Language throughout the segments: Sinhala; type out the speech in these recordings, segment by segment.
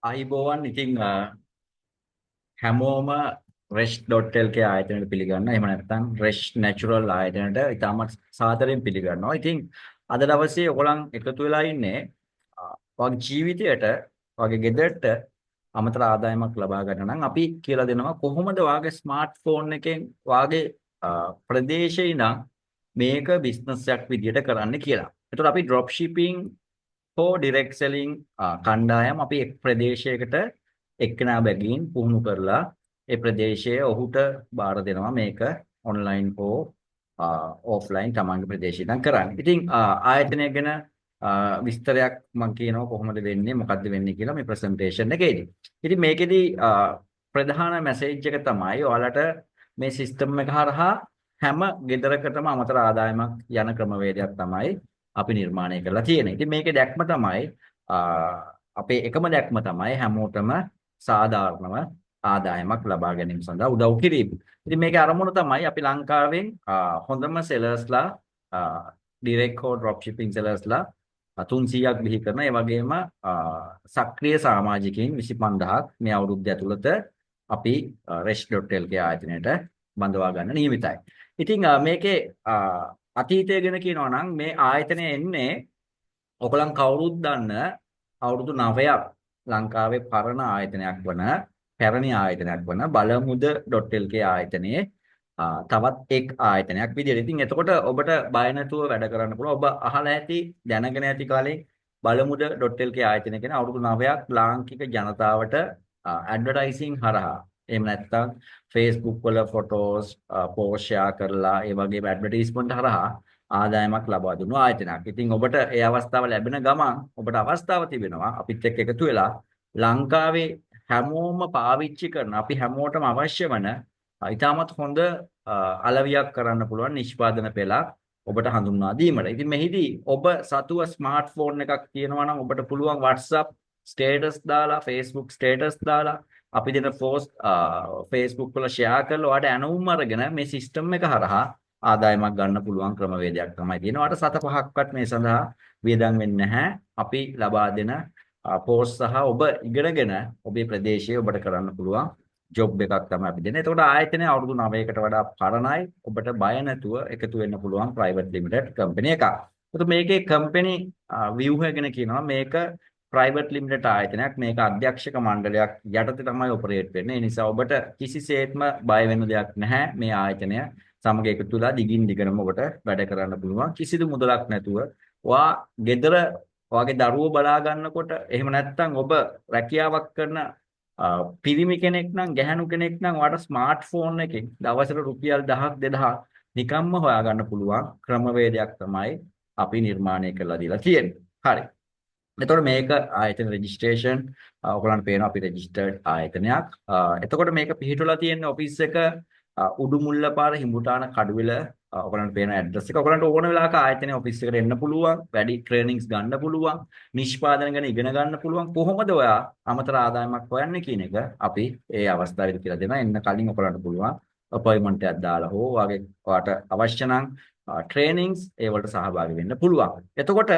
ආයුබෝවන්. ඉතින් හැමෝම resh.lk ආයතනයට පිළිගන්නවා. එහෙම නැත්නම් resh natural ආයතනයට ඉතාමත් සාදරයෙන් පිළිගන්නවා. ඉතින් අද දවසේ ඔයගොල්ලන් එකතු වෙලා ඉන්නේ ඔයාගේ ජීවිතයට, ඔයාගේ ගෙදරට අමතර ආදායමක් ලබා ගන්න නම් අපි කියලා දෙනවා කොහොමද ඔයාගේ ස්මාර්ට්ෆෝන් එකෙන් ඔයාගේ ප්‍රදේශයේ ඉඳන් මේක බිස්නස් එකක් විදියට කරන්න කියලා. එතකොට අපි ඩ්‍රොප් ෂිපින් හෝ ඩිරෙක්ට් සෙලින් කණ්ඩායම් අපි එක් ප්‍රදේශයකට එක්කෙනා බැගින් පුහුණු කරලා ඒ ප්‍රදේශයේ ඔහුට බාර දෙනවා මේක ඔන්ලයින් හෝ ඕෆ්ලයින් තමන්ගේ ප්‍රදේශය ඉඳන් කරන්න. ඉතින් ආයතනය ගැන විස්තරයක් මම කියනවා කොහොමද වෙන්නේ, මොකද්ද වෙන්නේ කියලා මේ ප්‍රසන්ටේෂන් එකේදී. ඉතින් මේකෙදී ප්‍රධාන මැසේජ් එක තමයි ඔයාලට මේ සිස්ටම් එක හරහා හැම ගෙදරකටම අමතර ආදායමක් යන ක්‍රමවේදයක් තමයි අපි නිර්මාණය කරලා තියෙන්නේ. ඉතින් මේකේ දැක්ම තමයි, අපේ එකම දැක්ම තමයි හැමෝටම සාධාරණව ආදායමක් ලබා ගැනීම සඳහා උදව් කිරීම. ඉතින් මේකේ අරමුණ තමයි අපි ලංකාවෙන් හොඳම සෙලර්ස්ලා, ඩිරෙක්ට් හෝ ඩ්‍රොප් ෂිපින් සෙලර්ස්ලා 300ක් බිහි කරන, ඒ වගේම සක්‍රිය සමාජිකයින් 25,000ක් මේ අවුරුද්ද ඇතුළත අපි resh.lk ආයතනයට බඳවා ගන්න නියමිතයි. ඉතින් මේකේ අතීතය ගැන කියනවා නම් මේ ආයතනය එන්නේ ඔයගොල්ලන් කවුරුත් දන්න අවුරුදු 9ක් ලංකාවේ පරණ ආයතනයක් වන, පැරණි ආයතනයක් වන බලමුද.lk ආයතනයේ තවත් එක් ආයතනයක් විදියට. ඉතින් එතකොට ඔබට බය නැතුව වැඩ කරන්න පුළුවන්. ඔබ අහලා ඇති, දැනගෙන ඇති කලින් බලමුද.lk ආයතනය කියන අවුරුදු 9ක් ලාංකික ජනතාවට ඇඩ්වර්ටයිසිං හරහා, එහෙම නැත්නම් Facebook වල ෆොටෝස් පෝස්ට් ෂෙයා කරලා ඒ වගේම ඇඩ්වර්ටයිස්මන්ට් හරහා ආදායමක් ලබා දුන්නු ආයතනයක්. ඉතින් ඔබට ඒ අවස්ථාව ලැබෙන ගමන් ඔබට අවස්ථාව තිබෙනවා අපිත් එක්ක එකතු වෙලා ලංකාවේ හැමෝම පාවිච්චි කරන, අපි හැමෝටම අවශ්‍ය වන ඉතාමත් හොඳ අලවියක් කරන්න පුළුවන් නිෂ්පාදන පෙළක් ඔබට හඳුන්වා දීමට. ඉතින් මෙහිදී ඔබ සතුව ස්මාර්ට්ෆෝන් එකක් තියෙනවා නම් ඔබට පුළුවන් WhatsApp status දාලා, Facebook status දාලා, අපි දෙන පෝස්ට් Facebook වල ෂෙයා කරලා ඔයාට ඇනවුම් අරගෙන මේ සිස්ටම් එක හරහා ආදායමක් ගන්න පුළුවන් ක්‍රමවේදයක් තමයි තියෙන්නේ. ඔයාට සත පහක්වත් මේ සඳහා වියදම් වෙන්නේ නැහැ. අපි ලබා දෙන පෝස්ට් සහ ඔබ ඉගෙනගෙන ඔබේ ප්‍රදේශයේ ඔබට කරන්න පුළුවන් ජොබ් එකක් තමයි අපි දෙන්නේ. එතකොට ආයතනය අවුරුදු 9කට වඩා පරණයි. ඔබට බය නැතුව එකතු වෙන්න පුළුවන් ප්‍රයිවට් ලිමිටඩ් කම්පැනි එකක්. එතකොට මේකේ කම්පැනි ව්‍යුහය ගැන කියනවා. මේක ප්‍රයිවට් ලිමිටඩ් ආයතනයක්. මේක අධ්‍යක්ෂක මණ්ඩලයක් යටතේ තමයි ඔපරේට් වෙන්නේ. ඒ නිසා ඔබට කිසිසේත්ම බය වෙන දෙයක් නැහැ. මේ ආයතනය සමග එකතු වෙලා දිගින් දිගටම ඔබට වැඩ කරන්න පුළුවන්. කිසිදු මුදලක් නැතුව ඔයා ගෙදර ඔයාගේ දරුවෝ බලා ගන්නකොට, එහෙම නැත්නම් ඔබ රැකියාවක් කරන පිරිමි කෙනෙක් නම්, ගැහැණු කෙනෙක් නම් ඔයාට ස්මාර්ට්ෆෝන් එකෙන් දවසට රුපියල් 1000ක් 2000ක් නිකම්ම හොයාගන්න පුළුවන් ක්‍රමවේදයක් තමයි අපි නිර්මාණය කරලා දීලා තියෙන්නේ. හරි. එතකොට මේක ආයතන රෙජිස්ට්‍රේෂන් ඔයගොල්ලන්ට පේනවා අපි රෙජිස්ටර්ඩ් ආයතනයක්. එතකොට මේක පිහිටුලා තියෙන ඔෆිස් එක උඩුමුල්ලපාර හිඹුටාන කඩුවෙල. ඔයගොල්ලන්ට පේන ඇඩ්‍රස් එක. ඔයගොල්ලන්ට ඕන වෙලාවක ආයතනයේ ඔෆිස් එකට එන්න පුළුවන්, වැඩි ට්‍රේනින්ග්ස් ගන්න පුළුවන්, නිෂ්පාදන ගැන ඉගෙන ගන්න පුළුවන්. කොහොමද ඔයා අමතර ආදායමක් හොයන්නේ කියන එක අපි ඒ අවස්ථාවේදී කියලා දෙනවා. එන්න කලින් ඔයගොල්ලන්ට පුළුවන් අපොයින්ට්මන්ට් එකක් දාලා හෝ ඔයාගේ ඔයාට අවශ්‍ය නම් ට්‍රේනින්ග්ස් ඒ වලට සහභාගී වෙන්න පුළුවන්. එතකොට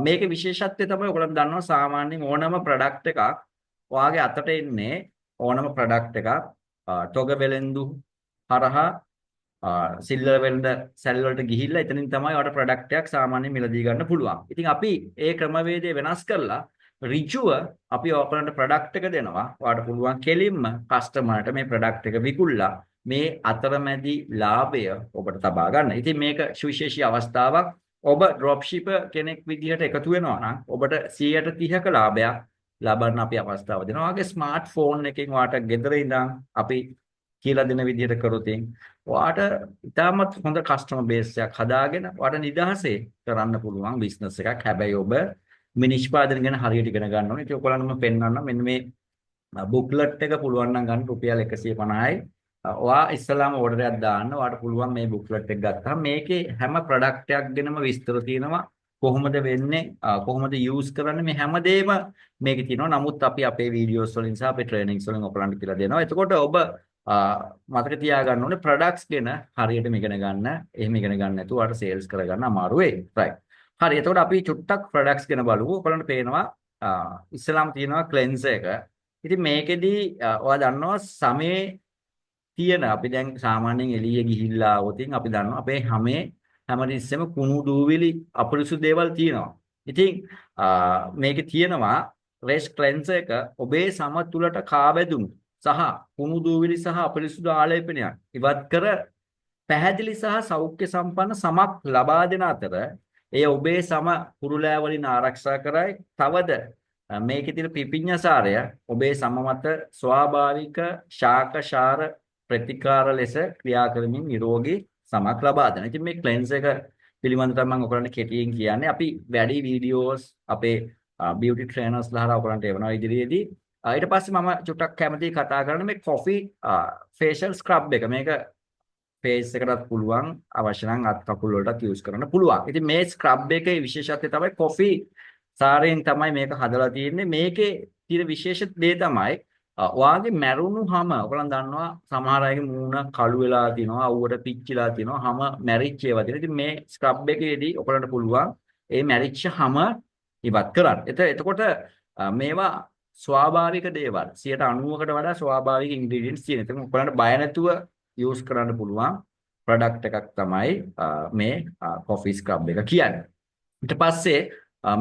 මේකේ විශේෂත්වය තමයි ඔයගොල්ලන් දන්නවා සාමාන්‍යයෙන් ඕනම ප්‍රොඩක්ට් එකක් ඔයාගේ අතට එන්නේ ඕනම ප්‍රොඩක්ට් එකක් තොග වෙලෙන්දු හරහා සිල්ලර වෙළඳ සැල් වලට ගිහිල්ලා එතනින් තමයි ඔයාලට ප්‍රොඩක්ට් එකක් සාමාන්‍යයෙන් මිලදී ගන්න පුළුවන්. ඉතින් අපි ඒ ක්‍රමවේදය වෙනස් කරලා ඍජුව අපි ඔයාලට ප්‍රොඩක්ට් එක දෙනවා. ඔයාලට පුළුවන් කෙලින්ම කස්ටමර්ට මේ ප්‍රොඩක්ට් එක විකුණලා මේ අතරමැදි ලාභය ඔබට තබා ගන්න. ඉතින් මේක සුවිශේෂී අවස්ථාවක්. ඔබ ඩ්‍රොප් ෂිපර් කෙනෙක් විදිහට එකතු වෙනවා නම් ඔබට 130ක ලාභයක් ලබන්න අපි අවස්ථාව දෙනවා. ඔයාගේ ස්මාර්ට්ෆෝන් එකෙන් ඔයාට ගෙදර ඉඳන් අපි කියලා දෙන විදිහට කරොත් ඔයාට ඉතාමත් හොඳ කස්ටමර් බේස් එකක් හදාගෙන ඔයාට නිදහසේ කරන්න පුළුවන් බිස්නස් එකක්. හැබැයි ඔබ මේ නිෂ්පාදන ගැන හරියට ඉගෙන ගන්න ඕනේ. ඉතින් ඔයගොල්ලන්ට මම පෙන්වන්නම් මෙන්න මේ බුක්ලට් එක පුළුවන් නම් ගන්න රුපියල් 150යි. ඔයා ඉස්සලාම ඕඩර් එකක් දාන්න. ඔයාට පුළුවන් මේ බුක්ලට් එක ගත්තාම මේකේ හැම ප්‍රොඩක්ට් එකක් ගැනම විස්තර තියෙනවා. කොහොමද වෙන්නේ, කොහොමද යූස් කරන්නේ, මේ හැමදේම මේකේ තියෙනවා. නමුත් අපි අපේ වීඩියෝස් වලින් සහ අපේ ට්‍රේනින්ග්ස් වලින් ඔයගොල්ලන්ට කියලා දෙනවා. එතකොට ඔබ මතක තියාගන්න ඕනේ ප්‍රොඩක්ට්ස් ගැන හරියටම ඉගෙන ගන්න. එහෙම ඉගෙන ගන්න නැතුව ඔයාලට සේල්ස් කරගන්න අමාරු වෙයි. රයිට්. හරි. එතකොට අපි චුට්ටක් ප්‍රොඩක්ට්ස් ගැන බලමු. ඔයගොල්ලන්ට පේනවා ඉස්සලාම තියෙනවා ක්ලෙන්සර් එක. ඉතින් මේකෙදි ඔයා දන්නවා සමේ තියෙන අපි දැන් සාමාන්‍යයෙන් එළිය ගිහිල්ලා ආවොත් අපි දන්නවා අපේ හැමේ හැමතිස්සෙම කුණු දූවිලි අපිරිසුදු දේවල් තියෙනවා. ඉතින් මේකේ තියෙනවා රෙෂ් ක්ලෙන්සර් එක ඔබේ සම තුලට කාවැදුණු සහ කුණු දූවිලි සහ අපිරිසුදු ආලේපනයක් ඉවත් කර පැහැදිලි සහ සෞඛ්‍ය සම්පන්න සමක් ලබා දෙන අතර එය ඔබේ සම කුරුලෑ වලින් ආරක්ෂා කරයි. තවද මේකේ තියෙන පිපිඤ්ඤසාරය ඔබේ සම මත ස්වාභාවික ශාක ශාර ප්‍රතිකාර ලෙස ක්‍රියා කරමින් නිරෝගී සමක් ලබා දෙනවා. ඉතින් මේ ක්ලෙන්ස් එක පිළිබඳව තමයි මම ඔයගොල්ලන්ට කෙටියෙන් කියන්නේ. අපි වැඩි වීඩියෝස් අපේ බියුටි ට්‍රේනර්ස් ලා හරහා ඔයගොල්ලන්ට එවනවා ඉදිරියේදී. ඊට පස්සේ මම චුට්ටක් කැමතියි කතා කරන්න මේ කොෆි ෆේෂල් ස්ක්‍රබ් එක. මේක ෆේස් එකටත් පුළුවන්, අවශ්‍ය නම් අත් කකුල් වලටත් යූස් කරන්න පුළුවන්. ඉතින් මේ ස්ක්‍රබ් එකේ විශේෂත්වය තමයි කොෆි සාරයෙන් තමයි මේක හදලා තියෙන්නේ. මේකේ තියෙන විශේෂ දේ තමයි ඔයාගේ මැරුණු හැම ඔයගොල්ලන් දන්නවා සමහර අයගේ මූණ කළු වෙලා තියෙනවා, අවුවට පිච්චිලා තියෙනවා, හැම මැරිච්ච ඒවා තියෙනවා. ඉතින් මේ ස්ක්‍රබ් එකේදී ඔයගොල්ලන්ට පුළුවන් ඒ මැරිච්ච හැම ඉවත් කරන්න. එතකොට මේවා ස්වාභාවික දේවල් 90%කට වඩා ස්වාභාවික ඉන්ග්‍රීඩියන්ට්ස් තියෙන. ඉතින් ඔයගොල්ලන්ට බය නැතුව යූස් කරන්න පුළුවන් ප්‍රොඩක්ට් එකක් තමයි මේ කොෆි ස්ක්‍රබ් එක කියන්නේ. ඊට පස්සේ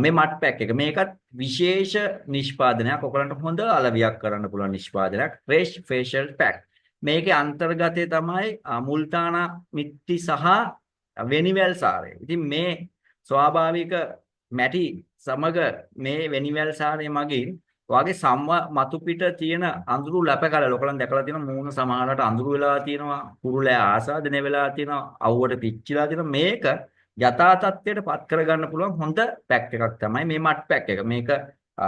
මේ මඩ් පැක් එක මේකත් විශේෂ නිෂ්පාදනයක්. ඔයගොල්ලන්ට හොඳ අලවියක් කරන්න පුළුවන් නිෂ්පාදනයක්. Fresh facial pack. මේකේ අන්තර්ගතය තමයි මුල්තානා මිට්ටි සහ වෙනිවැල් සාරය. ඉතින් මේ ස්වාභාවික මැටි සමග මේ වෙනිවැල් සාරය මගින් ඔයාගේ සම්ම මතු පිට තියෙන අඳුරු ලැප කැලල ඔයගොල්ලන් දැකලා තියෙනවා මූණ සමහරකට අඳුරු වෙලා තියෙනවා, කුරුලෑ ආසාදනය වෙලා තියෙනවා, අවුවට පිච්චිලා තියෙනවා. මේක යථා තත්ත්වයට පත් කරගන්න පුළුවන් හොඳ පැක් එකක් තමයි මේ මඩ් පැක් එක. මේක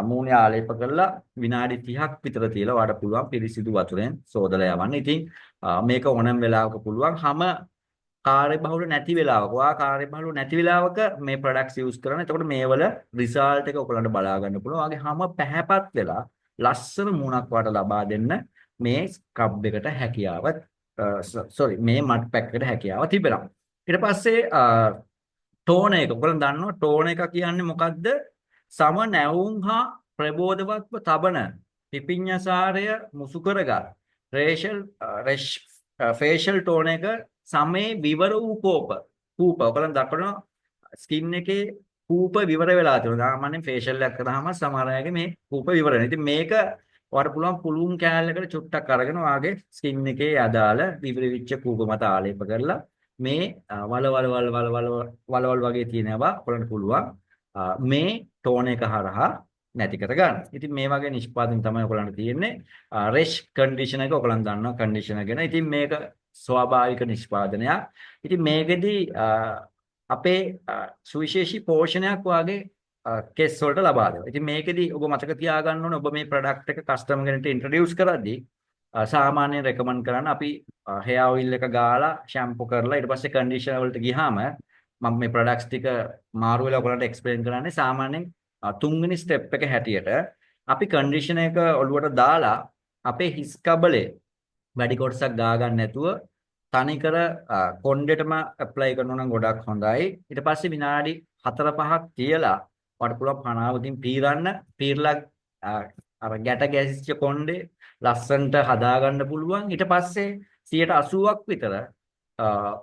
මූණේ ආලේප කරලා විනාඩි 30ක් විතර තියලා ඔයාලට පුළුවන් පිරිසිදු වතුරෙන් සෝදලා යවන්න. ඉතින් මේක ඕනෑම වෙලාවක පුළුවන්. හැම කාර්යබහුල නැති වෙලාවක, ඔයා කාර්යබහුල නැති වෙලාවක මේ ප්‍රොඩක්ට්ස් යූස් කරන්න. එතකොට මේවල රිසල්ට් එක ඔයගොල්ලන්ට බලා ගන්න පුළුවන්. ඔයාගේ හැම පැහැපත් වෙලා ලස්සන මූණක් ඔයාලට ලබා දෙන්න මේ ස්ක්‍රබ් එකට හැකියාව, සෝරි මේ මඩ් පැක් එකට හැකියාව තිබෙනවා. ඊට පස්සේ ටෝන එක. ඔයගොල්ලන් දන්නවා ටෝන එක කියන්නේ මොකද්ද? සම නැවුම් හා ප්‍රබෝධවත්ව තබන පිපිඤ්ඤසාරය මුසු කරගත් ෆේෂල් ටෝන එක සමේ විවර වූ කූප. ඔයගොල්ලන් දක්වනවා ස්කින් එකේ කූප විවර වෙලා තියෙනවා. සාමාන්‍යයෙන් ෆේෂල් එකක් කරාම සමහර අයගේ මේ කූප විවර වෙනවා. ඉතින් මේක ඔයාලට පුළුවන් පුළුන් කෑල්ලකට චුට්ටක් අරගෙන ඔයාගේ ස්කින් එකේ අදාළ විවර වෙච්ච කූප මත ආලේප කරලා මේ වල වල වල වල වල වලවල් වගේ තියෙනවා ඔයාලට පුළුවන් මේ ටෝන එක හරහා නැති කර ගන්න. ඉතින් මේ වගේ නිෂ්පාදන තමයි ඔයගොල්ලන්ට තියෙන්නේ. රෙෂ් කන්ඩිෂනර් එක ඔයගොල්ලන් දන්නවා කන්ඩිෂනර් ගැන. ඉතින් මේක ස්වාභාවික නිෂ්පාදනයක්. ඉතින් මේකෙදි අපේ සුවිශේෂී පෝෂණයක් වාගේ කෙස් වලට ලබා දෙනවා. ඉතින් මේකෙදි ඔබ මතක තියාගන්න ඕනේ ඔබ මේ ප්‍රොඩක්ට් එක කස්ටමර් කෙනෙක්ට ඉන්ට්‍රොඩියුස් කරද්දී සාමාන්‍යයෙන් රෙකමන්ඩ් කරන්න අපි හෙයාර් ඔයිල් එක ගාලා ෂැම්පු කරලා ඊට පස්සේ කන්ඩිෂනර් වලට ගියාම මම මේ ප්‍රොඩක්ට්ස් ටික මාරු වෙලා ඔයගොල්ලන්ට එක්ස්ප්ලেইন කරන්නේ සාමාන්‍යයෙන් තුන්වෙනි ස්ටෙප් එක හැටියට අපි කන්ඩිෂනර් එක ඔළුවට දාලා අපේ හිස් කබලේ වැඩි කොටසක් ගා ගන්න නැතුව තනිකර කොණ්ඩෙටම ඇප්ලයි කරනවා නම් ගොඩක් හොඳයි. ඊට පස්සේ විනාඩි 4-5ක් තියලා ඔයාලට පුළුවන් පනාවකින් පීරන්න. පීරලා අර ගැට ගැසිච්ච කොණ්ඩේ ලස්සනට හදාගන්න පුළුවන්. ඊට පස්සේ 80ක් විතර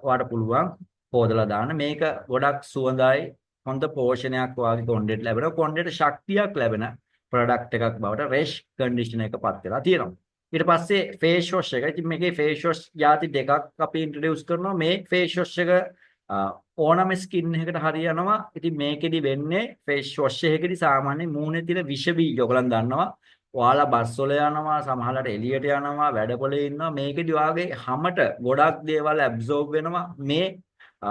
ඔයාලට පුළුවන් හොදලා දාන්න. මේක ගොඩක් සුවඳයි, හොඳ පෝෂණයක් ඔයාගේ කොණ්ඩේට ලැබෙනවා. කොණ්ඩේට ශක්තියක් ලැබෙන ප්‍රොඩක්ට් එකක් බවට රෙෂ් කන්ඩිෂනර් එක පත් වෙලා තියෙනවා. ඊට පස්සේ ෆේස් වොෂ් එක. ඉතින් මේකේ ෆේස් වොෂ් ජාති දෙකක් අපි ඉන්ට්‍රොඩියුස් කරනවා. මේ ෆේස් වොෂ් එක ඕනම ස්කින් එකකට හරියනවා. ඉතින් මේකෙදි වෙන්නේ ෆේස් වොෂ් එකකෙදි සාමාන්‍ය මූණේ තියෙන විෂ බීජ ඔයගොල්ලන් දන්නවා. ඔයාලා බස් වල යනවා, සමහරවිට එළියට යනවා, වැඩපොළේ ඉන්නවා. මේකෙදි ඔයාගේ හැමට ගොඩක් දේවල් ඇබ්සෝබ් වෙනවා. මේ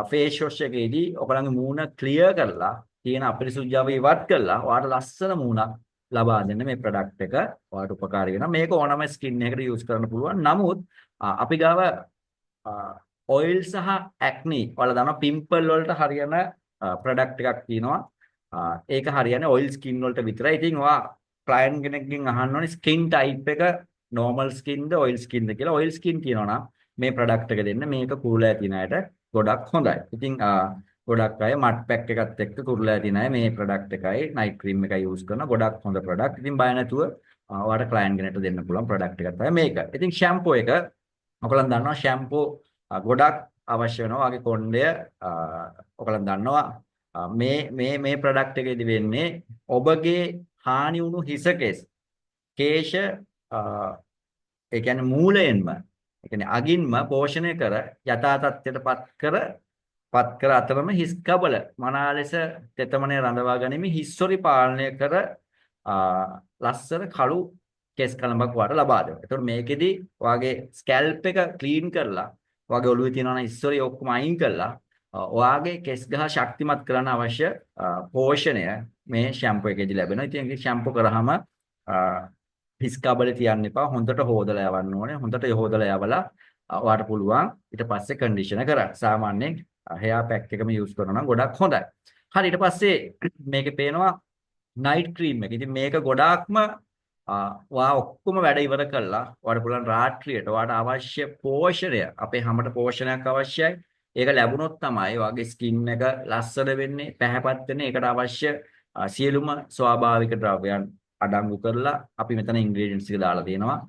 ෆේස් වොෂ් එකේදී ඔයගොල්ලන්ගේ මූණ ක්ලියර් කරලා තියෙන අපිරිසුදු ජවය ඉවත් කරලා ඔයාලට ලස්සන මූණක් ලබා දෙන්න මේ ප්‍රොඩක්ට් එක ඔයාලට උපකාරී වෙනවා. මේක ඕනම ස්කින් එකකට යූස් කරන්න පුළුවන්. නමුත් අපි ගාව ඔයිල් සහ ඇක්නි ඔයාලා දන්නවා පිම්පල් වලට හරියන ප්‍රොඩක්ට් එකක් තියෙනවා. ඒක හරියන්නේ ඔයිල් ස්කින් වලට විතරයි. ඉතින් ඔයා ක්ලයන්ට් කෙනෙක්ගෙන් අහන්න ඕනේ ස්කින් ටයිප් එක නෝමල් ස්කින්ද ඔයිල් ස්කින්ද කියලා. ඔයිල් ස්කින් තියෙනවා නම් මේ ප්‍රොඩක්ට් එක දෙන්න. මේක කුරුලෑ තියෙන අයට ගොඩක් හොඳයි. ඉතින් ගොඩක් අය මඩ් පැක් එකත් එක්ක කුරුලෑ තියෙන අය මේ ප්‍රොඩක්ට් එකයි නයිට් ක්‍රීම් එකයි යූස් කරන ගොඩක් හොඳ ප්‍රොඩක්ට්. ඉතින් බය නැතුව ඔයාලට ක්ලයන්ට් කෙනෙක්ට දෙන්න පුළුවන් ප්‍රොඩක්ට් එකක් තමයි මේක. ඉතින් ෂැම්පෝ එක ඔයගොල්ලන් දන්නවා ෂැම්පෝ ගොඩක් අවශ්‍ය වෙනවා. ඔයාගේ කොණ්ඩය ඔයගොල්ලන් දන්නවා මේ මේ මේ ප්‍රොඩක්ට් එකේදී වෙන්නේ ඔබගේ හානි වුණු හිසකෙස් කේශ ඒ කියන්නේ මූලයෙන්ම ඒ කියන්නේ අගින්ම පෝෂණය කර යථා තත්ත්වයට පත් කර අතරම හිස් කබල මනා ලෙස තෙතමනය රඳවා ගැනීම හිස්සොරි පාලනය කර ලස්සන කළු කෙස් කලඹක් ඔයාලට ලබා දෙනවා. එතකොට මේකෙදි ඔයාගේ ස්කැල්ප් එක ක්ලීන් කරලා ඔයාගේ ඔළුවේ තියෙනවා නම් හිස්සොරි ඔක්කොම අයින් කරලා ඔයාගේ කෙස් ගහ ශක්තිමත් කරන්න අවශ්‍ය පෝෂණය මේ ෂැම්පෝ එකේදී ලැබෙනවා. ඉතින් ඒක ෂැම්පෝ කරාම හිස් කබලේ තියන්න එපා. හොඳට හොදලා යවන්න ඕනේ. හොඳට හොදලා යවලා ඔයාට පුළුවන් ඊට පස්සේ කන්ඩිෂනර් කරන්න. සාමාන්‍යයෙන් හෙයා පැක් එකම යූස් කරනවා නම් ගොඩක් හොඳයි. හරි, ඊට පස්සේ මේකේ පේනවා නයිට් ක්‍රීම් එක. ඉතින් මේක ගොඩාක්ම ඔයා ඔක්කොම වැඩ ඉවර කරලා ඔයාට පුළුවන් රාත්‍රියට ඔයාට අවශ්‍ය පෝෂණය, අපේ හැමට පෝෂණයක් අවශ්‍යයි. ඒක ලැබුණොත් තමයි ඔයාගේ ස්කින් එක ලස්සන වෙන්නේ, පැහැපත් වෙන්නේ. ඒකට අවශ්‍ය සියලුම ස්වාභාවික ද්‍රව්‍යයන් අඩංගු කරලා අපි මෙතන ඉන්ග්‍රීඩියන්ට්ස් ටික දාලා තියෙනවා.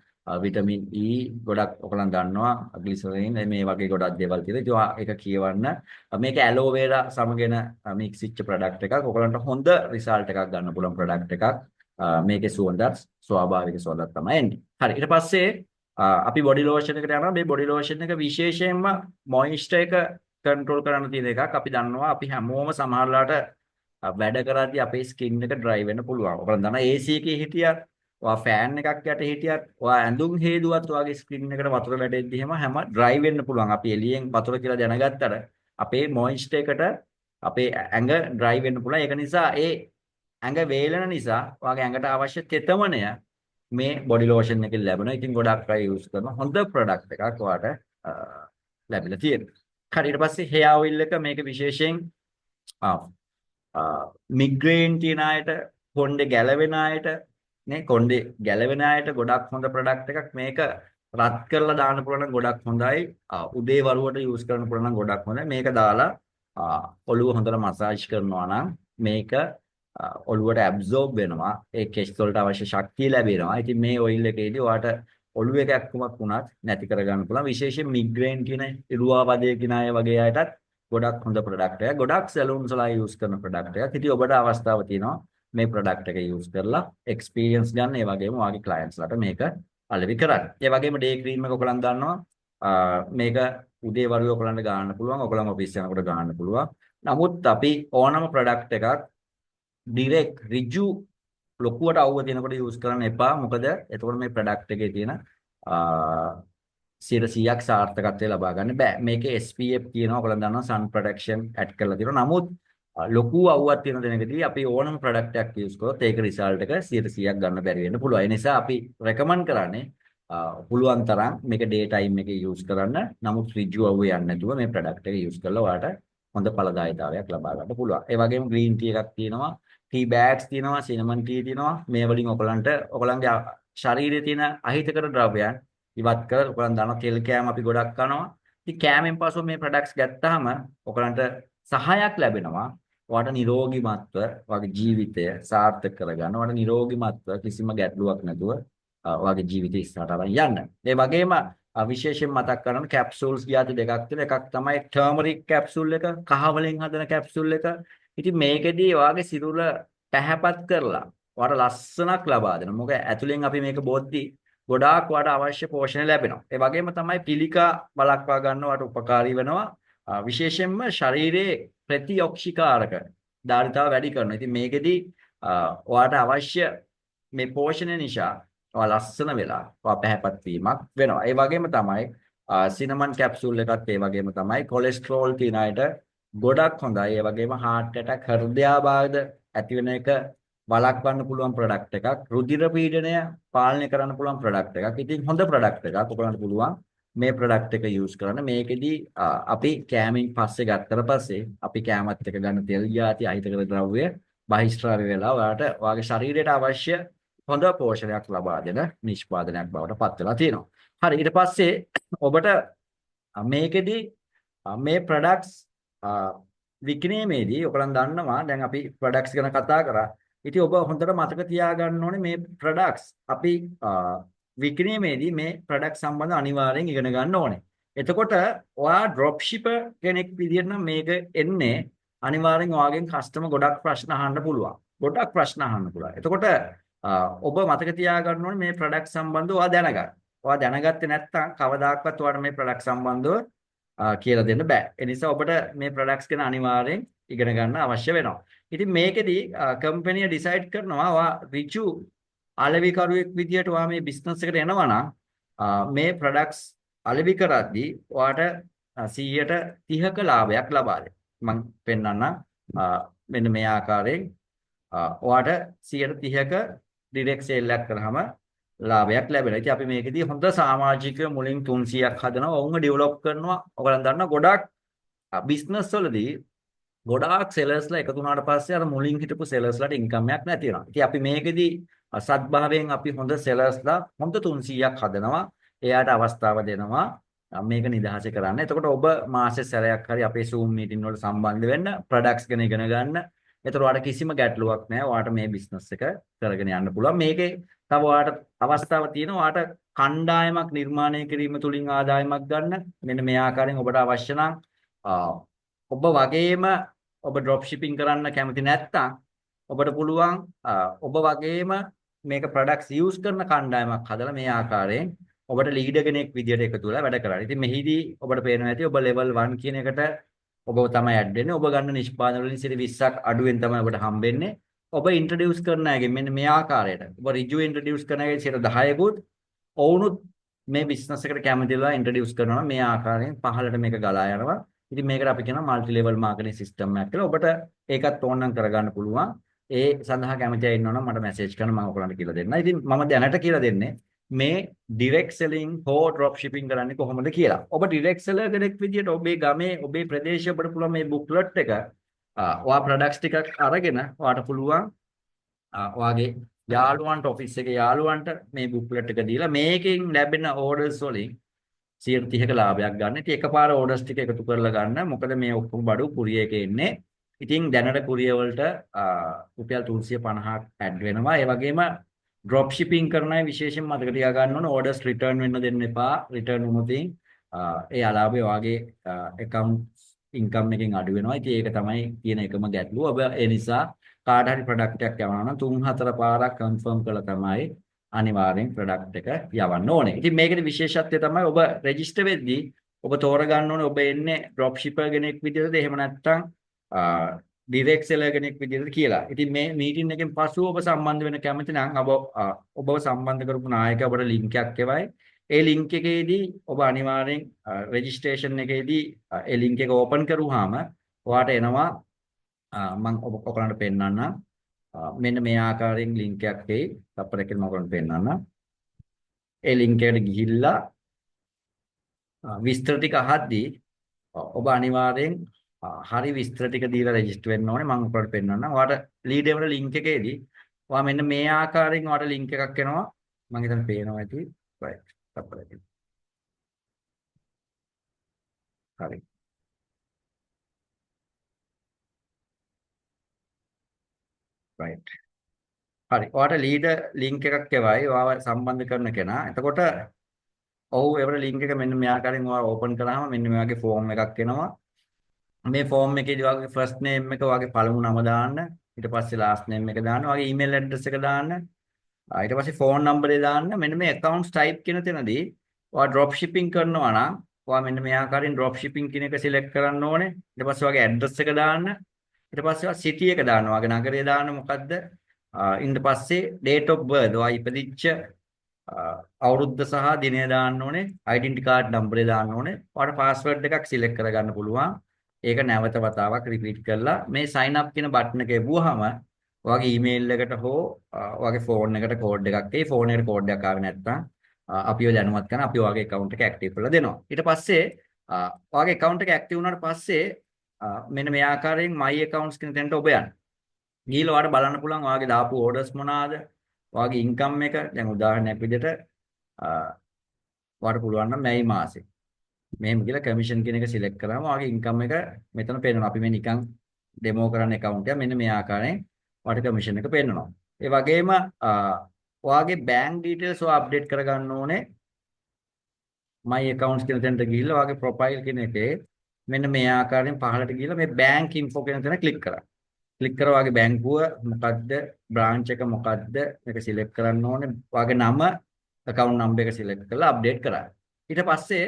විටමින් E ගොඩක් ඔයගොල්ලන් දන්නවා, ග්ලිසරින් මේ වගේ ගොඩක් දේවල් තියෙනවා. ඉතින් ඔයා ඒක කියවන්න. මේක ඇලෝවේරා සමගින මික්ස් වෙච්ච ප්‍රොඩක්ට් එකක්. ඔයගොල්ලන්ට හොඳ රිසල්ට් එකක් ගන්න පුළුවන් ප්‍රොඩක්ට් එකක්. මේකේ සුවඳත් ස්වාභාවික සුවඳක් තමයි එන්නේ. හරි, ඊට පස්සේ අපි බොඩි ලෝෂන් එකට යනවා. මේ බොඩි ලෝෂන් එක විශේෂයෙන්ම මොයිස්චර් එක කන්ට්‍රෝල් කරන්න තියෙන එකක්. අපි දන්නවා අපි හැමෝම සමහරලාට වැඩ කරද්දී අපේ ස්කින් එක ඩ්‍රයි වෙන්න පුළුවන්. ඔයගොල්ලන් දන්නවා AC එකේ හිටියත්, ඔයා ෆෑන් එකක් යට හිටියත්, ඔයා ඇඳුම් හේදුවත් ඔයාගේ ස්කින් එකට වතුර වැටෙද්දි එහෙම හැම ඩ්‍රයි වෙන්න පුළුවන්. අපි එළියෙන් වතුර කියලා දැනගත්තට අපේ මොයිස්චර් එකට අපේ ඇඟ ඩ්‍රයි වෙන්න පුළුවන්. ඒක නිසා ඒ ඇඟ වේලෙන නිසා ඔයාගේ ඇඟට අවශ්‍ය තෙතමනය මේ බොඩි ලෝෂන් එකෙන් ලැබෙනවා. ඉතින් ගොඩක් අය යූස් කරන හොඳ ප්‍රොඩක්ට් එකක් ඔයාට ලැබිලා තියෙනවා. හරි, ඊට පස්සේ හෙයා ඔයිල් එක මේක විශේෂයෙන් මිග්‍රේන් තියෙන අයට, කොණ්ඩේ ගැලවෙන අයට නේ, කොණ්ඩේ ගැලවෙන අයට ගොඩක් හොඳ ප්‍රොඩක්ට් එකක්. මේක රත් කරලා දාන්න පුළුවන් නම් ගොඩක් හොඳයි. උදේ වරුවට යූස් කරන්න පුළුවන් නම් ගොඩක් හොඳයි. මේක දාලා ඔළුව හොඳට මසාජ් කරනවා නම් මේක ඔළුවට ඇබ්සෝබ් වෙනවා. ඒ කෙස් වලට අවශ්‍ය ශක්තිය ලැබෙනවා. ඉතින් මේ ඔයිල් එකේදී ඔයාට ඔළුව එකක්කමක් වුණත් නැති කරගන්න පුළුවන්. විශේෂයෙන් මිග්‍රේන් කියන ඉරුවාවදය කියන අය වගේ අයටත් ගොඩක් හොඳ ප්‍රොඩක්ට් එකක්. ගොඩක් සැලූන්ස් වල යූස් කරන ප්‍රොඩක්ට් එකක්. ඉතින් ඔබට අවස්ථාව තියෙනවා මේ ප්‍රොඩක්ට් එක යූස් කරලා එක්ස්පීරියන්ස් ගන්න. ඒ වගේම ඔයාගේ ක්ලයන්ට්ස් ලට මේක අලෙවි කරන්න. ඒ වගේම ඩේ ක්‍රීම් එක ඔයගොල්ලන් දන්නවා. මේක උදේ වරුවේ ඔයගොල්ලන්ට ගන්න පුළුවන්. ඔයගොල්ලන් ඔෆිස් යනකොට ගන්න පුළුවන්. නමුත් අපි ඕනම ප්‍රොඩක්ට් එකක් ඩිරෙක්ට් ඍජු ලොකුවට අවුව තියෙනකොට යූස් කරන්න එපා. මොකද එතකොට මේ ප්‍රොඩක්ට් එකේ තියෙන 100%ක් සාර්ථකත්වය ලබා ගන්න බෑ. මේකේ SPF තියෙනවා. ඔයගොල්ලන් දන්නවා සන් ප්‍රොටෙක්ෂන් ඇඩ් කරලා තියෙනවා. නමුත් ලොකු අවුවක් තියෙන තැනකදී අපි ඕනම ප්‍රොඩක්ට් එකක් යූස් කරොත් ඒක රිසල්ට් එක 100%ක් ගන්න බැරි වෙන්න පුළුවන්. ඒ නිසා අපි රෙකමන්ඩ් කරන්නේ පුළුවන් තරම් මේක ඩේ ටයිම් එකේ යූස් කරන්න. නමුත් ඍජු අවුව යන්නේ නැතුව මේ ප්‍රොඩක්ට් එක යූස් කරලා ඔයාලට හොඳ ඵලදායීතාවයක් ලබා ගන්න පුළුවන්. ඒ වගේම ග්‍රීන් ටී එකක් තියෙනවා. ටී බෑග්ස් තියෙනවා, සිනමන් ටී තියෙනවා. මේ වලින් ඔයගලන්ට ඔයගලන්ගේ ශරීරයේ තියෙන අහිතකර ද්‍රව්‍යයන් ඉවත් කර ඔයගලන් දන්නවා තෙල් කෑම අපි ගොඩක් කනවා. ඉතින් කෑමෙන් පසුව මේ ප්‍රොඩක්ට්ස් ගත්තාම ඔයගලන්ට සහායක් ලැබෙනවා. ඔයාට නිරෝගීමත්ව ඔයාගේ ජීවිතය සාර්ථක කරගන්න. ඔයාට නිරෝගීමත්ව කිසිම ගැටලුවක් නැතුව ඔයාගේ ජීවිතය ඉස්සරහට අරන් යන්න. ඒ වගේම විශේෂයෙන් මතක් කරගන්න කැප්සූල්ස් ජාති දෙකක් තියෙනවා. එකක් තමයි ටර්මරික් කැප්සූල් එක, කහ වලින් හදන කැප්සූල් එක. ඉතින් මේකෙදී ඔයාගේ සිරුර පැහැපත් කරලා ඔයාට ලස්සනක් ලබා දෙනවා. මොකද ඇතුලෙන් අපි මේක බොද්දි ගොඩාක් ඔයාට අවශ්‍ය පෝෂණ ලැබෙනවා. ඒ වගේම තමයි පිළිකා වළක්වා ගන්න ඔයාට උපකාරී වෙනවා. විශේෂයෙන්ම ශරීරයේ ප්‍රතිඔක්සිකාරක ධාරිතාව වැඩි කරනවා. ඉතින් මේකෙදී ඔයාට අවශ්‍ය මේ පෝෂණය නිසා ඔයා ලස්සන වෙලා ඔයා පැහැපත් වීමක් වෙනවා. ඒ වගේම තමයි සිනමන් කැප්සූල් එකත් ඒ වගේම තමයි කොලෙස්ටරෝල් තියෙන අයට ගොඩක් හොඳයි. ඒ වගේම හાર્ට් ඇටැක් හෘදයාබාධ ඇති වෙන එක වළක්වන්න පුළුවන් ප්‍රොඩක්ට් එකක්. රුධිර පීඩනය පාලනය කරන්න පුළුවන් ප්‍රොඩක්ට් එකක්. ඉතින් හොඳ ප්‍රොඩක්ට් එකක්. ඔයගොල්ලන්ට පුළුවන් මේ ප්‍රොඩක්ට් එක යූස් කරන්න. මේකෙදි අපි කෑමෙන් පස්සේ ගත්තට පස්සේ අපි කෑමත් එක්ක ගන්න තෙල් ජාති අහිතකර ද්‍රව්‍ය බහිස්රාවය වෙලා ඔයාලට ඔයාගේ ශරීරයට අවශ්‍ය හොඳ පෝෂණයක් ලබා දෙන නිෂ්පාදනයක් බවට පත් වෙලා තියෙනවා. හරි, ඊට පස්සේ ඔබට මේකෙදි මේ ප්‍රොඩක්ට්ස් විකිණීමේදී ඔයගොල්ලන් දන්නවා දැන් අපි ප්‍රොඩක්ට්ස් ගැන කතා කරා. ඉතින් ඔබ හොඳට මතක තියාගන්න ඕනේ මේ ප්‍රොඩක්ට්ස් අපි විකිණීමේදී මේ ප්‍රොඩක්ට් සම්බන්ධ අනිවාර්යෙන් ඉගෙන ගන්න ඕනේ. එතකොට ඔයා ඩ්‍රොප් ෂිපර් කෙනෙක් විදියට නම් මේක එන්නේ අනිවාර්යෙන් ඔයාගෙන් කස්ටමර් ගොඩක් ප්‍රශ්න අහන්න පුළුවන්. ගොඩක් ප්‍රශ්න අහන්න පුළුවන්. එතකොට ඔබ මතක තියාගන්න ඕනේ මේ ප්‍රොඩක්ට් සම්බන්ධව ඔයා දැනගන්න. ඔයා දැනගත්තේ නැත්නම් කවදාකවත් ඔයාට මේ ප්‍රොඩක්ට් සම්බන්ධව කියලා දෙන්න බෑ. ඒ නිසා ඔබට මේ ප්‍රොඩක්ට්ස් ගැන අනිවාර්යෙන් ඉගෙන ගන්න අවශ්‍ය වෙනවා. ඉතින් මේකෙදි කම්පැනි ඩිසයිඩ් කරනවා ඔයා ඍජු අලෙවිකරුවෙක් විදියට ඔයා මේ බිස්නස් එකට එනවා නම් මේ ප්‍රොඩක්ට්ස් අලෙවි කරද්දී ඔයාට 130ක ලාභයක් ලබා දෙනවා. මම පෙන්නන්නම් මෙන්න මේ ආකාරයෙන් ඔයාට 130ක ඩිරෙක්ට් සේල් එකක් කරාම ලාභයක් ලැබෙනවා. ඉතින් අපි මේකෙදී හොඳ සමාජිකයෝ මුලින් 300ක් හදනවා. ඔවුන්ව ඩෙවලොප් කරනවා. ඔයගොල්ලන් දන්නවා ගොඩාක් බිස්නස් වලදී ගොඩාක් සෙලර්ස්ලා එකතු වුණාට පස්සේ අර මුලින් හිටපු සෙලර්ස්ලාට ඉන්කම් එකක් නැති වෙනවා. ඉතින් අපි මේකෙදී සත්භාවයෙන් අපි හොඳ සෙලර්ස්ලා හොඳ 300ක් හදනවා. එයාට අවස්ථාව දෙනවා මේක නිදහසේ කරන්න. එතකොට ඔබ මාසෙ සැරයක් හරි අපේ Zoom meeting වලට සම්බන්ධ වෙන්න, ප්‍රොඩක්ට්ස් ගැන ඉගෙන ගන්න. එතකොට ඔයාට කිසිම ගැටලුවක් නැහැ. ඔයාට මේ බිස්නස් එක කරගෙන යන්න පුළුවන්. මේකේ තව ඔයාට අවස්ථාව තියෙනවා. ඔයාට කණ්ඩායමක් නිර්මාණය කිරීම තුලින් ආදායමක් ගන්න. මෙන්න මේ ආකාරයෙන් ඔබට අවශ්‍ය නම් ඔබ වගේම ඔබ ඩ්‍රොප් ෂිපින් කරන්න කැමති නැත්නම් ඔබට පුළුවන් ඔබ වගේම මේක ප්‍රොඩක්ට්ස් යූස් කරන කණ්ඩායමක් හදලා මේ ආකාරයෙන් ඔබට ලීඩර් කෙනෙක් විදියට එකතු වෙලා වැඩ කරන්න. ඉතින් මෙහිදී ඔබට පේනවා ඇති ඔබ ලෙවල් 1 කියන එකට ඔබ තමයි ඇඩ් වෙන්නේ. ඔබ ගන්න නිෂ්පාදන වලින් 20ක් අඩුවෙන් තමයි ඔබට හම්බෙන්නේ. ඔබ ඉන්ට්‍රොඩියුස් කරන අයගෙන් මෙන්න මේ ආකාරයට ඔබ රිජු ඉන්ට්‍රොඩියුස් කරන අයගෙන් 10%කුත් ඔවුනුත් මේ බිස්නස් එකට කැමති වෙලා ඉන්ට්‍රොඩියුස් කරනවා නම් මේ ආකාරයෙන් පහළට මේක ගලා යනවා. ඉතින් මේකට අපි කියනවා මල්ටි ලෙවල් මාකටිං සිස්ටම් එකක් කියලා. ඔබට ඒකත් ඕන නම් කරගන්න පුළුවන්. ඒ සඳහා කැමති අය ඉන්නවා නම් මට මැසේජ් කරන්න මම ඔයගොල්ලන්ට කියලා දෙන්නම්. ඉතින් මම දැනට කියලා දෙන්නේ මේ ඩිරෙක්ට් සෙලින් හෝ ඩ්‍රොප් ෂිපින් කරන්නේ කොහොමද කියලා. ඔබ ඩිරෙක්ට් සෙලර් කෙනෙක් විදියට ඔබේ ගමේ ඔබේ ප්‍රදේශයේ ඔබට පුළුවන් මේ බුක්ලට් එක ඔයා ප්‍රොඩක්ට්ස් ටිකක් අරගෙන ඔයාට පුළුවන් ඔයාගේ යාළුවන්ට ඔෆිස් එකේ යාළුවන්ට මේ බුක්ලට් එක දීලා මේකෙන් ලැබෙන ඕඩර්ස් වලින් 30ක ලාභයක් ගන්න. ඉතින් එකපාර ඕඩර්ස් ටික එකතු කරලා ගන්න. මොකද මේ ඔක්කොම බඩු කුරියර් එකේ එන්නේ. ඉතින් දැනට කුරියර් වලට රුපියල් 350ක් ඇඩ් වෙනවා. ඒ වගේම ඩ්‍රොප් ෂිපින් කරන අය විශේෂයෙන් මතක තියාගන්න ඕන ඕඩර්ස් රිටර්න් වෙන්න දෙන්න එපා. රිටර්න් වුණොත් ඒ අලාභය ඔයාගේ ඇකවුන්ට් ඉන්කම් එකෙන් අඩු වෙනවා. ඉතින් ඒක තමයි තියෙන එකම ගැටලුව. ඔබ ඒ නිසා කාට හරි ප්‍රොඩක්ට් එකක් යවනවා නම් 3-4 පාරක් කන්ෆර්ම් කරලා තමයි අනිවාර්යෙන් ප්‍රොඩක්ට් එක යවන්න ඕනේ. ඉතින් මේකේ විශේෂත්වය තමයි ඔබ රෙජිස්ටර් වෙද්දී ඔබ තෝරගන්න ඕනේ ඔබ එන්නේ ඩ්‍රොප් ෂිපර් කෙනෙක් විදියටද එහෙම නැත්නම් ඩිරෙක්ට් සෙලර් කෙනෙක් විදියටද කියලා. ඉතින් මේ මීටින් එකෙන් පසුව ඔබ සම්බන්ධ වෙන්න කැමති නම් ඔබව සම්බන්ධ කරපු නායකයා ඔබට ලින්ක් එකක් එවයි. ඒ ලින්ක් එකේදී ඔබ අනිවාර්යෙන් රෙජිස්ට්‍රේෂන් එකේදී ඒ ලින්ක් එක ඕපන් කරුවාම ඔයාට එනවා මම ඔබ ඔයගොල්ලන්ට පෙන්නන්නම්. මෙන්න මේ ආකාරයෙන් ලින්ක් එකක් එයි. තප්පරයකින් මම ඔයගොල්ලන්ට පෙන්නන්නම්. ඒ ලින්ක් එකට ගිහිල්ලා විස්තර ටික අහද්දී ඔබ අනිවාර්යෙන් හරි විස්තර ටික දීලා රෙජිස්ටර් වෙන්න ඕනේ. මම ඔයාලට පෙන්නන්නම්. ඔයාට ලීඩ් වල ලින්ක් එකේදී ඔයා මෙන්න මේ ආකාරයෙන් ඔයාට ලින්ක් එකක් එනවා. මම හිතන්නේ පේනවා ඇති. රයිට්. තප්පරයකින්. හරි. රයිට්. හරි. ඔයාට ලීඩර් ලින්ක් එකක් එවයි. ඔයාව සම්බන්ධ කරන කෙනා. එතකොට ඔව් එවර ලින්ක් එක මෙන්න මේ ආකාරයෙන් ඔයා ඕපන් කරාම මෙන්න මේ වගේ ෆෝම් එකක් එනවා. මේ ෆෝම් එකේදී ඔයාගේ ෆස්ට් නේම් එක ඔයාගේ පළමු නම දාන්න. ඊට පස්සේ ලාස්ට් නේම් එක දාන්න. ඔයාගේ ඊමේල් ඇඩ්‍රස් එක දාන්න. ඊට පස්සේ ෆෝන් නම්බරේ දාන්න. මෙන්න මේ ඇකවුන්ට්ස් ටයිප් කියන තැනදී ඔයා ඩ්‍රොප් ෂිපින් කරනවා නම් ඔයා මෙන්න මේ ආකාරයෙන් ඩ්‍රොප් ෂිපින් කියන එක සිලෙක්ට් කරන්න ඕනේ. ඊට පස්සේ ඔයාගේ ඇඩ්‍රස් එක දාන්න. ඊට පස්සේ ඔයා සිටි එක දාන්න. ඔයාගේ නගරය දාන්න මොකද්ද? ඊට පස්සේ ඩේට් ඔෆ් බර්ත් ඔයා ඉපදිච්ච අවුරුද්ද සහ දිනය දාන්න ඕනේ. ඩෙන්ටි කාඩ් නම්බරේ දාන්න ඕනේ. ඔයාට පාස්වර්ඩ් එකක් සිලෙක්ට් කරගන්න පුළුවන්. ඒක නැවත වතාවක් රිපීට් කරලා මේ සයින් අප් කියන බටන් එක එබුවාම ඔයාගේ ඊමේල් එකට හෝ ඔයාගේ ෆෝන් එකට කෝඩ් එකක් එයි. ෆෝන් එකට කෝඩ් එකක් ආවේ නැත්නම් අපිව දැනුවත් කරන අපි ඔයාගේ ඇකවුන්ට් එක ඇක්ටිව් කරලා දෙනවා. ඊට පස්සේ ඔයාගේ ඇකවුන්ට් එක ඇක්ටිව් වුණාට පස්සේ මෙන්න මේ ආකාරයෙන් my accounts කියන තැනට ඔබ යන්න. ගිහිල්ලා ඔයාලට බලන්න පුළුවන් ඔයාගේ දාපු ඕඩර්ස් මොනවාද? ඔයාගේ ඉන්කම් එක දැන් උදාහරණයක් විදිහට ඔයාලට පුළුවන් නම් මැයි මාසේ මෙහෙම කියලා කමිෂන් කියන එක සිලෙක්ට් කරාම ඔයාගේ ඉන්කම් එක මෙතන පේනවා. අපි මේ නිකන් ඩෙමෝ කරන්න ඇකවුන්ට් එක මෙන්න මේ ආකාරයෙන් ඔයාට කමිෂන් එක පේනවා. ඒ වගේම ඔයාගේ බැංක් ඩීටේල්ස් ඔයා අප්ඩේට් කරගන්න ඕනේ. My accounts කියන තැනට ගිහිල්ලා ඔයාගේ ප්‍රොෆයිල් කියන එකේ මෙන්න මේ ආකාරයෙන් පහළට ගිහිල්ලා මේ බැංක් ඉන්ෆෝ කියන තැන ක්ලික් කරන්න. ක්ලික් කරලා ඔයාගේ බැංකුව මොකද්ද, බ්‍රාන්ච් එක මොකද්ද මේක සිලෙක්ට් කරන්න ඕනේ. ඔයාගේ නම, ඇකවුන්ට් නම්බර් එක සිලෙක්ට් කරලා අප්ඩේට් කරන්න. ඊට පස්සේ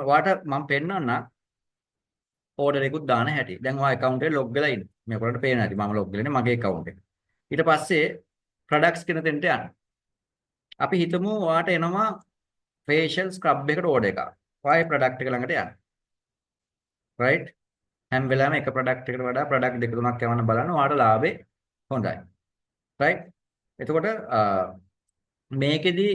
ඔයාට මම පෙන්නන්න ඕඩර් එකකුත් දාන හැටි. දැන් ඔයා ඇකවුන්ට් එකේ ලොග් වෙලා ඉන්න. මේ ඔයාලට පේනවා ඇති මම ලොග් වෙලා ඉන්නේ මගේ ඇකවුන්ට් එක. ඊට පස්සේ ප්‍රොඩක්ට්ස් කියන තැනට යන්න. අපි හිතමු ඔයාට එනවා ෆේෂල් ස්ක්‍රබ් එකට ඕඩර් එකක්. ඔයා ඒ ප්‍රොඩක්ට් එක ළඟට යන්න. රයිට්? හැම වෙලාවෙම එක ප්‍රොඩක්ට් එකට වඩා ප්‍රොඩක්ට් දෙක තුනක් යවන්න බලන්න ඔයාට ලාභේ හොඳයි. රයිට්? එතකොට මේකෙදි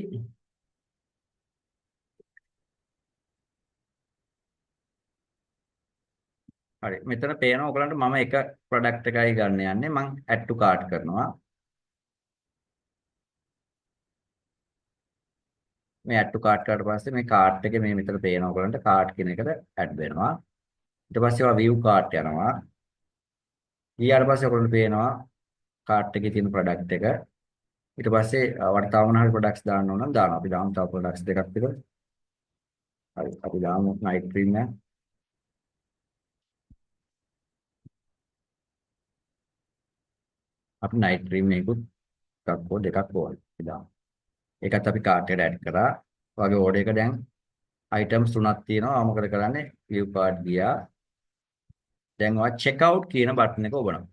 හරි මෙතන පේනවා ඔයගලන්ට මම එක ප්‍රොඩක්ට් එකයි ගන්න යන්නේ. මං ඇඩ් ටු කාට් කරනවා. මේ ඇඩ් ටු කාට් කරාට පස්සේ මේ කාට් එකේ මේ මෙතන පේනවා ඔයගලන්ට කාට් කියන එකට ඇඩ් වෙනවා. ඊට පස්සේ ඔයා view cart යනවා. ගියාට පස්සේ ඔයගලන්ට පේනවා කාට් එකේ තියෙන ප්‍රොඩක්ට් එක. ඊට පස්සේ ඔයාලට තව මොන හරි ප්‍රොඩක්ට්ස් දාන්න ඕන නම් දානවා. අපි දාමු තව ප්‍රොඩක්ට්ස් දෙකක් විතර. හරි අපි දාමු නයිට් ක්‍රීම් එක. අපි නයිට් ක්‍රීම් එකකුත් එකක් හෝ දෙකක් ඕනේ. අපි දාමු. ඒකත් අපි කාට් එකට ඇඩ් කරා. ඔයාගේ ඕඩර් එක දැන් අයිටම්ස් තුනක් තියෙනවා. ඔයා මොකද කරන්නේ? view cart ගියා. දැන් ඔයා check out කියන බටන් එක ඔබනවා.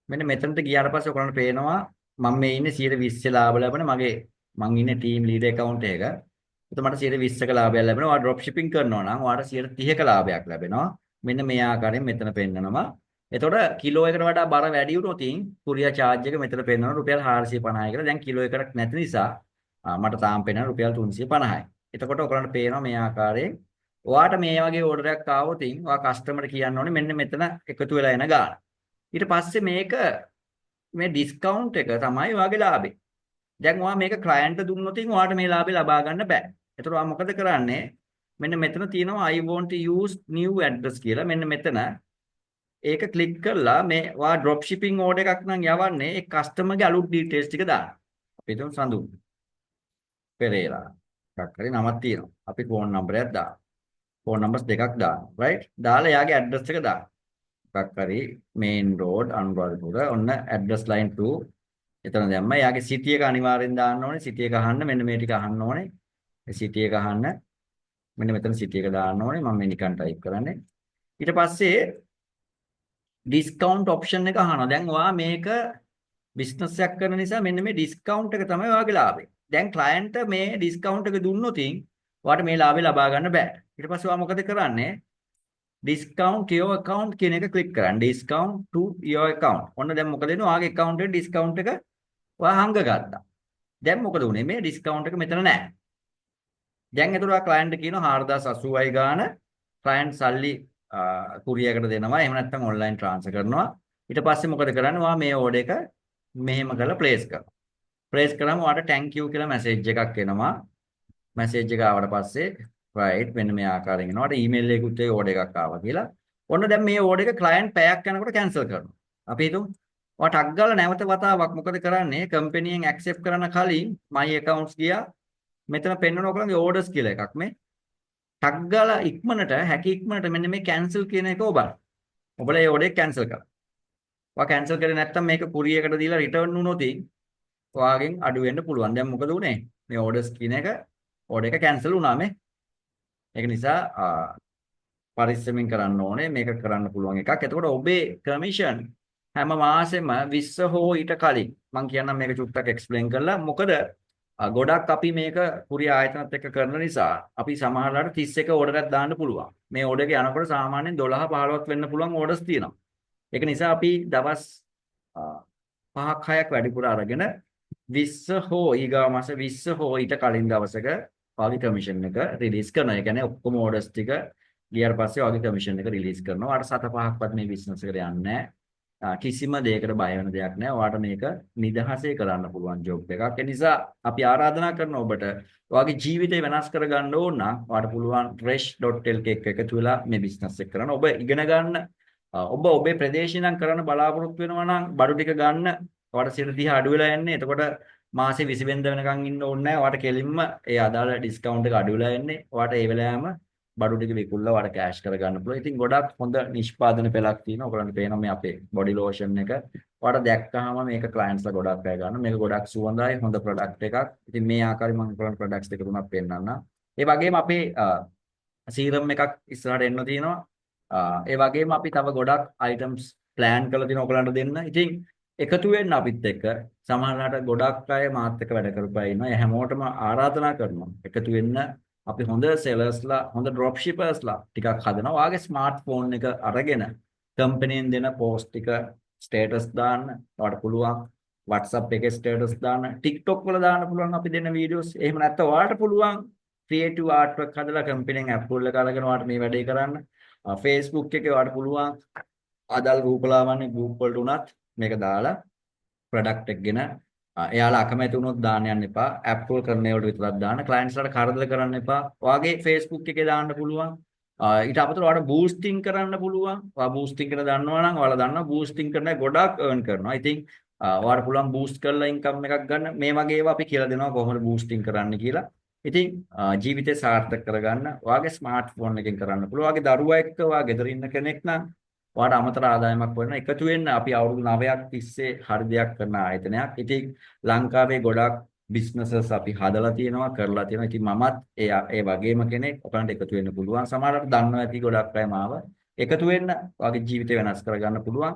මෙන්න මෙතනට ගියාට පස්සේ ඔයාලට පේනවා මම මේ ඉන්නේ 120 ලාභ ලැබෙන මගේ මං ඉන්නේ ටීම් ලීඩර් ඇකවුන්ට් එක. එතකොට මට 120ක ලාභයක් ලැබෙනවා. ඔයා ඩ්‍රොප් ෂිපින් කරනවා නම් ඔයාට 130ක ලාභයක් ලැබෙනවා. මෙන්න මේ ආකාරයෙන් මෙතන පෙන්නනවා. එතකොට කිලෝ එකට වඩා බර වැඩි වුණොත් කුරියර් චාර්ජ් එක මෙතන පෙන්නනවා රුපියල් 450යි කියලා. දැන් කිලෝ එකක් නැති නිසා මට තාම පෙන්නන රුපියල් 350යි. එතකොට ඔයගොල්ලන්ට පේනවා මේ ආකාරයෙන් ඔයාට මේ වගේ ඕඩර් එකක් ආවොත් ඔයා කස්ටමර් කියන්න ඕනේ මෙන්න මෙතන එකතු වෙලා එන ගාන. ඊට පස්සේ මේක මේ ඩිස්කවුන්ට් එක තමයි ඔයාගේ ලාභේ. දැන් ඔයා මේක ක්ලයන්ට් දුන්නොත් ඔයාට මේ ලාභේ ලබා ගන්න බෑ. එතකොට ඔයා මොකද කරන්නේ? මෙන්න මෙතන තියෙනවා I want to use new address කියලා. මෙන්න මෙතන ඒක ක්ලික් කරලා මේ ඔයා ඩ්‍රොප් ෂිපින් ඕඩර් එකක් නම් යවන්නේ ඒ කස්ටමර්ගේ අලුත් ඩීටේල්ස් ටික දාන්න. අපි හිතමු සඳුන් පෙරේරා එකක් හරි නමක් තියෙනවා. අපි ෆෝන් නම්බරයක් දාන්න. ෆෝන් නම්බර්ස් දෙකක් දාන්න. රයිට්? දාලා එයාගේ ඇඩ්‍රස් එක දාන්න. එකක් හරි මේන් රෝඩ් අනුරාධපුර ඔන්න ඇඩ්‍රස් ලයින් 2 එතන දැම්මා. එයාගේ සිටි එක අනිවාර්යෙන් දාන්න ඕනේ. සිටි එක අහන්න මෙන්න මේ ටික අහන්න ඕනේ. ඒ සිටි එක අහන්න මෙන්න මෙතන සිටි එක දාන්න ඕනේ. මම මේ නිකන් ටයිප් කරන්නේ. ඊට පස්සේ ඩිස්කවුන්ට් ඔප්ෂන් එක අහනවා. දැන් ඔයා මේක බිස්නස් එකක් කරන නිසා මෙන්න මේ ඩිස්කවුන්ට් එක තමයි ඔයාගේ ලාභේ. දැන් ක්ලයන්ට් මේ ඩිස්කවුන්ට් එක දුන්නොත් ඔයාට මේ ලාභේ ලබා ගන්න බෑ. ඊට පස්සේ ඔයා මොකද කරන්නේ? ඩිස්කවුන්ට් your account කියන එක ක්ලික් කරන්න. Discount to your account. ඔන්න දැන් මොකද වෙන්නේ? ඔයාගේ account එකේ ඩිස්කවුන්ට් එක ඔයා හංග ගත්තා. දැන් මොකද වුනේ? මේ ඩිස්කවුන්ට් එක මෙතන නෑ. දැන් එතකොට ඔයා ක්ලයන්ට් කියනවා 4080යි ගාන ක්ලයන්ට් සල්ලි කුරියර් එකට දෙනවා. එහෙම නැත්නම් ඔන්ලයින් ට්‍රාන්ස්ෆර් කරනවා. ඊට පස්සේ මොකද කරන්නේ? ඔයා මේ ඕඩර් එක මෙහෙම කරලා ප්ලේස් කරනවා. ප්ලේස් කරාම ඔයාට thank you කියලා මැසේජ් එකක් එනවා. මැසේජ් එක ආවට පස්සේ රයිට් මෙන්න මේ ආකාරයෙන් එනවා. ඔයාට ඊමේල් එකකුත් ඒ ඕඩර් එකක් ආවා කියලා. ඔන්න දැන් මේ ඕඩර් එක ක්ලයන්ට් පැයක් යනකොට කැන්සල් කරනවා. අපි හිතමු ඔයා ටක් ගාලා නැවත වතාවක් මොකද කරන්නේ? කම්පැනියෙන් ඇක්සෙප්ට් කරන කලින් my accounts ගියා. මෙතන පෙන්වන ඔයගොල්ලන්ගේ ඕඩර්ස් කියලා එකක් මේ. ටක් ගාලා ඉක්මනට හැකි ඉක්මනට මෙන්න මේ කැන්සල් කියන එක ඔබන්න. ඔබලා ඒ ඕඩර් එක කැන්සල් කරා. ඔයා කැන්සල් කරේ නැත්නම් මේක කුරියර් එකට දීලා රිටර්න් වුණොත් ඔයාගෙන් අඩු වෙන්න පුළුවන්. දැන් මොකද වුනේ? මේ ඕඩර්ස් කියන එක ඕඩර් එක කැන්සල් වුණා මේ. ඒක නිසා පරිස්සමෙන් කරන්න ඕනේ. මේක කරන්න පුළුවන් එකක්. එතකොට ඔබේ කමිෂන් හැම මාසෙම 20 හෝ ඊට කලින් මං කියන්නම් මේක චුට්ටක් එක්ස්ප්ලেইন කරලා. මොකද ගොඩක් අපි මේක කුරියර් ආයතනත් එක්ක කරන නිසා අපි සමහරවිට 31 ඕඩර් එකක් දාන්න පුළුවන්. මේ ඕඩර් එක යනකොට සාමාන්‍යයෙන් 12 15ක් වෙන්න පුළුවන් ඕඩර්ස් තියෙනවා. ඒක නිසා අපි දවස් 5ක් 6ක් වැඩිපුර අරගෙන 20 හෝ ඊගා මාස 20 හෝ ඊට කලින් දවසක ඔයාගේ කමිෂන් එක රිලීස් කරනවා. ඒ කියන්නේ ඔක්කොම ඕඩර්ස් ටික ගියාට පස්සේ ඔයාගේ කමිෂන් එක රිලීස් කරනවා. ඔයාට සත පහක්වත් මේ බිස්නස් එකට යන්නේ නැහැ. කිසිම දෙයකට බය වෙන දෙයක් නෑ. ඔයාට මේක නිදහසේ කරන්න පුළුවන් ජොබ් එකක්. ඒ නිසා අපි ආරාධනා කරන ඔබට ඔයාගේ ජීවිතය වෙනස් කරගන්න ඕන නම් ඔයාට පුළුවන් resh.lk එක්ක එකතු වෙලා මේ බිස්නස් එක කරන්න. ඔබ ඉගෙන ගන්න, ඔබ ඔබේ ප්‍රදේශේ නම් කරන්න බලාපොරොත්තු වෙනවා නම් බඩු ටික ගන්න. ඔයාට 30% අඩු වෙලා යන්නේ. එතකොට මාසේ 20 වෙනිදා වෙනකන් ඉන්න ඕනේ නෑ. ඔයාට කෙලින්ම ඒ අදාළ ඩිස්කවුන්ට් එක අඩු වෙලා යන්නේ. ඔයාට ඒ වෙලාවෙම බඩු ටික විකුණලා ඔයාට කෑෂ් කරගන්න පුළුවන්. ඉතින් ගොඩක් හොඳ නිෂ්පාදන පෙළක් තියෙනවා. ඔයගොල්ලන්ට පේනවා මේ අපේ බොඩි ලෝෂන් එක. ඔයාට දැක්කහම මේක ක්ලයන්ට්ස්ලා ගොඩක් අය ගන්න. මේක ගොඩක් සුවඳයි, හොඳ ප්‍රොඩක්ට් එකක්. ඉතින් මේ ආකාරයෙන් මම ඔයගොල්ලන්ට ප්‍රොඩක්ට්ස් දෙක තුනක් පෙන්නන්නම්. ඒ වගේම අපේ සීරම් එකක් ඉස්සරහට එන්න තියෙනවා. ඒ වගේම අපි තව ගොඩක් අයිටම්ස් ප්ලෑන් කරලා තියෙනවා ඔයගොල්ලන්ට දෙන්න. ඉතින් එකතු වෙන්න අපිත් එක්ක. සමහරවිට ගොඩක් අය මාත් එක්ක වැඩ කරපු අය ඉන්නවා. ඒ හැමෝටම ආරාධනා කරනවා එකතු වෙන්න. අපි හොඳ සෙලර්ස්ලා, හොඳ ඩ්‍රොප් ෂිපර්ස්ලා ටිකක් හදනවා. ඔයාගේ ස්මාර්ට්ෆෝන් එක අරගෙන කම්පැනියෙන් දෙන පෝස්ට් ටික ස්ටේටස් දාන්න. ඔයාලට පුළුවන් WhatsApp එකේ ස්ටේටස් දාන්න, TikTok වල දාන්න පුළුවන් අපි දෙන වීඩියෝස්. එහෙම නැත්නම් ඔයාලට පුළුවන් ක්‍රියේටිව් ආර්ට් වර්ක් හදලා කම්පැනියෙන් ඇප්‍රූවල් එක අරගෙන ඔයාලට මේ වැඩේ කරන්න. Facebook එකේ ඔයාලට පුළුවන් අදාළ රූපලාවන්‍ය ගෲප් වලට උනත් මේක දාලා ප්‍රොඩක්ට් එක ගෙන එයාලා අකමැති වුණොත් දාන්න යන්න එපා. ඇප්‍රූවල් කරන ඒවාට විතරක් දාන්න. ක්ලයන්ට්ස්ලාට කරදර කරන්න එපා. ඔයාගේ Facebook එකේ දාන්න පුළුවන්. ඊට අමතරව ඔයාලට බූස්ටිං කරන්න පුළුවන්. ඔයා බූස්ටිං කරන දන්නවා නම් ඔයාලා දන්නවා බූස්ටිං කරන අය ගොඩාක් අර්න් කරනවා. ඉතින් ඔයාලට පුළුවන් බූස්ට් කරලා ඉන්කම් එකක් ගන්න. මේ වගේ ඒවා අපි කියලා දෙනවා කොහොමද බූස්ටිං කරන්න කියලා. ඉතින් ජීවිතේ සාර්ථක කරගන්න ඔයාගේ ස්මාර්ට්ෆෝන් එකෙන් කරන්න පුළුවන්. ඔයාගේ දරුවා එක්ක ඔයා ගෙදර ඉන්න කෙනෙක් නම් ඔයාට අමතර ආදායමක් වෙන එකතු වෙන්න. අපි අවුරුදු 9ක් තිස්සේ හරි දෙයක් කරන ආයතනයක්. ඉතින් ලංකාවේ ගොඩක් බිස්නසස් අපි හදලා තියෙනවා, කරලා තියෙනවා. ඉතින් මමත් ඒ ඒ වගේම කෙනෙක්. ඔයාලට එකතු වෙන්න පුළුවන්. සමහරවිට දන්නවා ඇති ගොඩක් අය මාව. එකතු වෙන්න ඔයාගේ ජීවිතය වෙනස් කරගන්න පුළුවන්.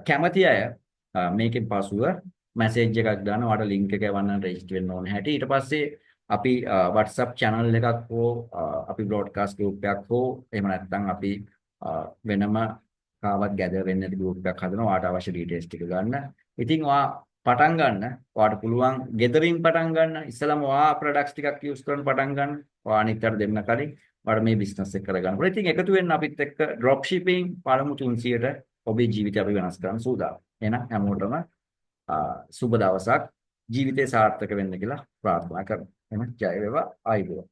කැමති අය මේකෙන් පසුව මැසේජ් එකක් දාන්න. ඔයාට ලින්ක් එක එවන්න රෙජිස්ටර් වෙන්න ඕන හැටි. ඊට පස්සේ අපි WhatsApp channel එකක් හෝ අපි බ්‍රෝඩ්කාස්ට් ගෲප් එකක් හෝ එහෙම නැත්නම් අපි වෙනම කාවත් ගැදර් වෙන්නේ නැති ගෲප් එකක් හදනවා. ඔයාට අවශ්‍ය ඩීටේල්ස් ටික ගන්න. ඉතින් ඔයා පටන් ගන්න. ඔයාට පුළුවන් ගෙදරින් පටන් ගන්න. ඉස්සලම ඔයා ප්‍රොඩක්ට්ස් ටිකක් යූස් කරන පටන් ගන්න. ඔයා අනිත් අයට දෙන්න කලින් ඔයාට මේ බිස්නස් එක කරගන්න පුළුවන්. ඉතින් එකතු වෙන්න අපිත් එක්ක ඩ්‍රොප් ෂිපින් පළමු 300ට ඔබේ ජීවිතය අපි වෙනස් කරන්න සූදානම්. එහෙනම් හැමෝටම සුබ දවසක්. ජීවිතේ සාර්ථක වෙන්න කියලා ප්‍රාර්ථනා කරනවා. එහෙනම් ජය වේවා, ආයුබෝවන්.